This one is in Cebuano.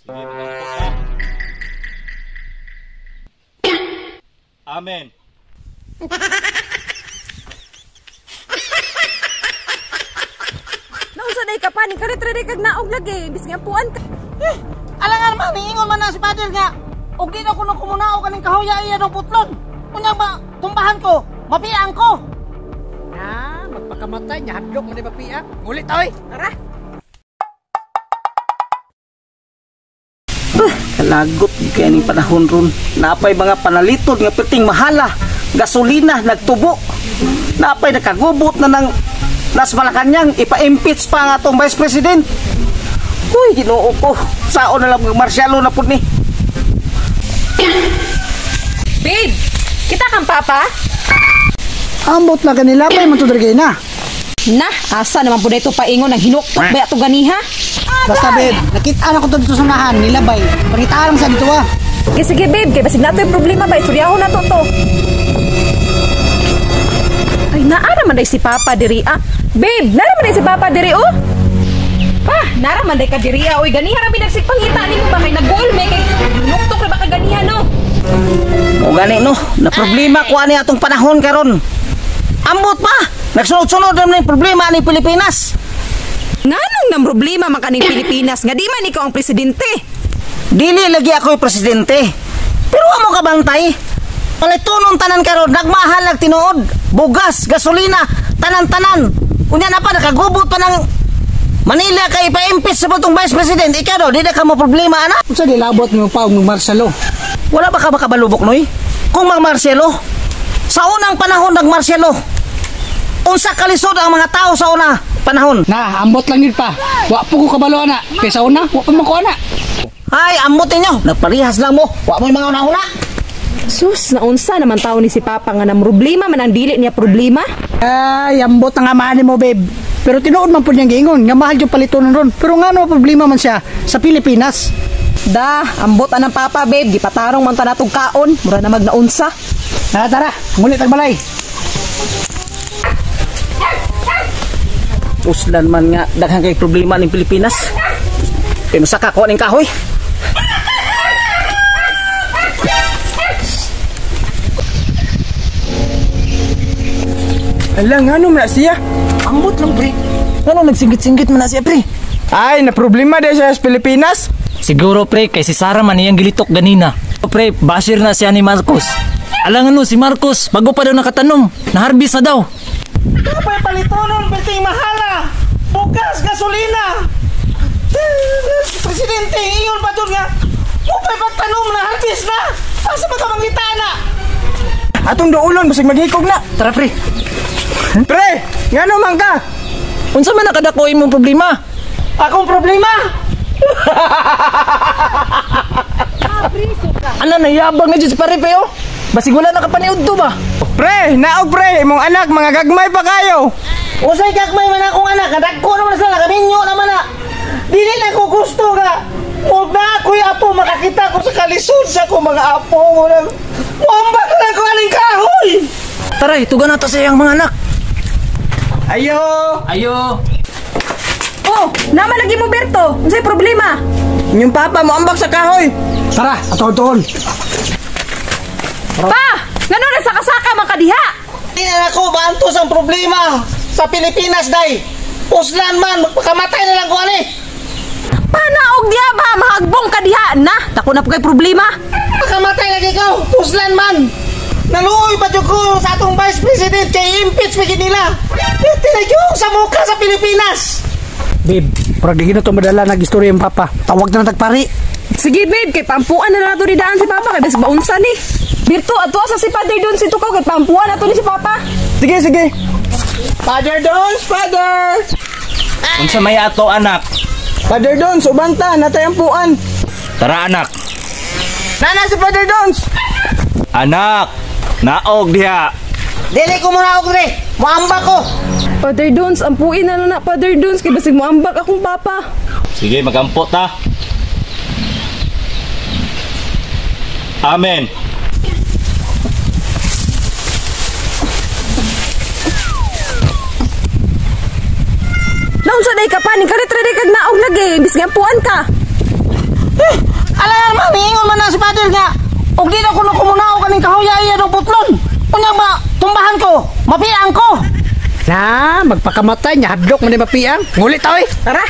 Sige, magampo ka. Amen. Naunsa day ka pa ning kalit ra day kag naog lagi bis nga ampuan ka. Eh, alangan man niingon man na si Father nga og di na kuno kumunao kaning kahoya iya dong putlon. Unya ba tumbahan ko, mapiang ko. Na, magpakamatay nya hadlok man di mapia. Ngulit oy. Tara. Kalagot kay ning panahon ron. Napay mga panalitod nga perting mahala, gasolina nagtubo. Napay nakagubot na ng nas Malacañang ipa-impeach pa nga atong Vice President. Uy, Ginoo ko. Sao na lang Marcialo na pud ni. Babe, kita kang papa? Ambot na kanila pa man tudrigay na. Na, asa naman pud ito paingon ang hinuktok ba ato ganiha? Basta babe, nakita na ko to dito sa unahan, nilabay. Pangita lang sa dito ah. Sige, sige babe, kay basig nato yung problema ba, isturyahon na to to. Ay, naa naman day si Papa diri ah. Babe, naa naman day si Papa diri oh. Pa, naa naman day ka diri ah. Oy, ganiha ra binagsigpangita nimo ba kay naggoal me kay nuktok ra ba ka ganiha no? O gani no, na problema ko ani atong panahon karon. Ambot pa, nagsunod-sunod naman yung problema ani Pilipinas. Nganong nang problema man kaning Pilipinas nga di man ikaw ang presidente? Dili lagi ako'y presidente. Pero amo ka bantay. Palitunon tanan karon, nagmahal ag tinuod, bugas, gasolina, tanan-tanan. Unya na pa nakagubot pa ng Manila kay ipa-impeach sa batong Vice President. Ikaw daw, di na ka mo problema ana. Unsa di labot mo pa og Marcelo? Wala ba ka makabalubok noy? Kung mang Marcelo, sa unang panahon nag Marcelo, unsa kalisod ang mga tao sa una panahon? Na, ambot lang yun pa. Wa po ko kabalo ana. Kay sa una, wa pa man ko ana. Ay, ambot ninyo. Nagparihas lang mo. Wa mo'y mga una-una. Sus, naunsa naman tao ni si Papa nga nang problema man ang dili niya problema. Ay, ambot ang amahan mo, babe. Pero tinuod man pud niyang giingon nga mahal yung palitonon ron. Pero ngano problema man siya sa Pilipinas? Da, ambot anang Papa, babe. Gipatarong man ta natog kaon. Mura na magnaunsa. Tara, tara. Ngulit ang balay. Uslan man nga daghan kay problema ning Pilipinas. Kay masaka ko ning kahoy. Ala, ngano man na siya? Ambot lang, pre. Ngano nagsinggit-singgit man na siya, pre? Ay, na problema di siya sa Pilipinas. Siguro, pre, kay si Sara man iyang gilitok ganina. Pre, basher na siya ni Marcos. Alang ano, si Marcos, bago pa daw nakatanom, naharbis na daw. Kapay palitonon, perting mahala. Bugas, gasolina. Presidente, ingon pa doon nga. Mupay pagtanom na harvest na. Asa makamangita na? Atong duulon, basig maghikog na. Tara, pre. Pre, ngano man ka? Unsa man nakadako imong problema? Akong problema? Ana, nayabang na dyan si pare, pre, oh. Basig wala na kapaniud to ba? Pre, naog pre, imong anak, mga gagmay pa kayo. Usay gagmay man akong anak, kadagko naman sila, kaminyo naman na. Dili na ko gusto nga. Huwag na ako'y apo, makakita ko sa kalisod sa akong mga apo. Muambak na ko aning kahoy. Tara, itugan na to sa iyang mga anak. Ayo! Ayo! Oh, naman lagi mo, Berto. Unsay problema? Inyong papa mo ambak sa kahoy. Tara, atol-tol. Pa, ngano na saka-saka man kadiha? Di na ako maantos ang problema sa Pilipinas, day. Uslan man, magpakamatay na lang ko ani. Panaog diha ba, mahagbong ka diha. Na, dako na po kay problema. Pakamatay lagi ikaw, uslan man. Naluoy pa jud ko sa atong Vice President kay impeach pa gid nila. Tinagyo sa muka sa Pilipinas. Babe, murag di na to madala nag-istorya yung papa. Tawag na tagpari. Sige babe, kay pampuan na nato ni daan si Papa kay basig baunsa ni. Birto, ato sa si Father Don si tukaw kay pampuan nato ni si Papa. Sige, sige. Father Dons, Father! Unsa may ato anak? Father Dons, ubanta, natay ang puan. Tara anak. Nana si Father Dons! Anak, naog diha. Dili ko muna og dre. Moamba ko. Father Dons, ampuin na na Father Dons kay basig moambak akong papa. Sige, magampo ta. Amen. Naunsa day ka pa ning kalit ra day kag naog lagi, imbis nga ampuan ka. Eh, brother nga og di na kuno kumunao kaning kahoya iya dong putlon. Unya ma tumbahan ko, mapiang ko. Na, magpakamatay niya hadlok man ni mapiang. Nguli ta oy. Tara.